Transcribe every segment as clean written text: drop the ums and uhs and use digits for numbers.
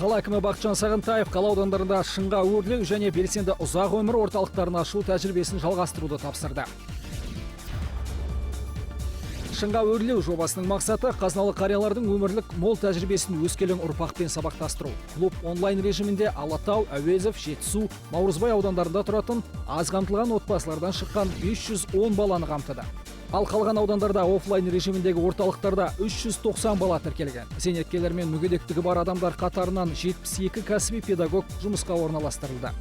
Қала әкімі Бақытжан Сағынтаев қала аудандарында «Шыңға өрлеу» және белсенді ұзақ өмір орталықтарын ашу тәжірибесін жалғастыруды тапсырды. «Шыңға өрлеу» жобасының мақсаты – қазыналы қариялардың өмірлік мол тәжірибесін өскелең ұрпақпен сабақтастыру. Клуб онлайн режимінде Алатау, Әуезов, Жетісу, Наурызбай аудандарында тұратын аз қамтылған отбасылардан шыққан 510 баланы қамтыды. Ал қалған аудандарда офлайн режиміндегі орталықтарда 390 бала тіркелген. Зейнеткерлер мен мүгедектігі бар адамдар қатарынан 72 кәсіби педагог жұмысқа орналастырылды.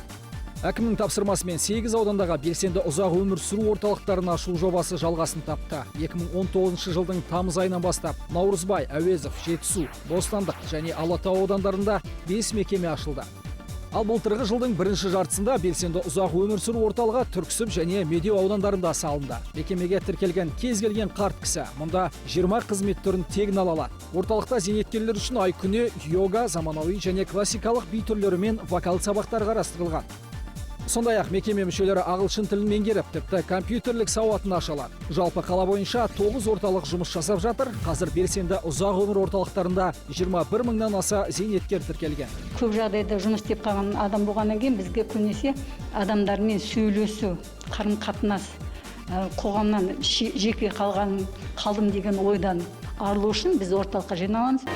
Әкімнің тапсырмасымен 8 аудандағы белсенді ұзақ өмір сүру орталықтарын ашу жобасы жалғасын тапты. 2019 жылдың тамыз айынан бастап Наурызбай, Әуезов, Жетісу, Бостандық және Алатау аудандарында 5 мекеме ашылды. Ал былтырғы жылдың бірінші жартысында белсенді ұзақ өмір сүру орталығы Түрксіб және Медеу аудандарында салынды. Мекемеге тіркелген кез келген қарт кісі мұнда 20 қызмет түрін тегін ала алады. Орталықта зейнеткерлер үшін ай күні йога, заманауи және классикалық би түрлері мен вокал сабақтары қарастырылған. Сондай ақ мекеме мүшелері ағылшын тілін меңгеріп, тіпті компьютерлік сауатын аша алады. Жалпы қала бойынша 9 орталық жұмыс жасап жатыр. Қазір белсенді ұзақ өмір орталықтарында 21 мыңнан аса зейнеткер тіркелген. Көп жағдайда жұмыс істеп қалған адам болғаннан кейін, бізге көбінесе адамдармен сөйлесу, қарым қатынас, қоғамнан жеке қалған қалдым деген ойдан арылу үшін біз орталыққа жиналамыз.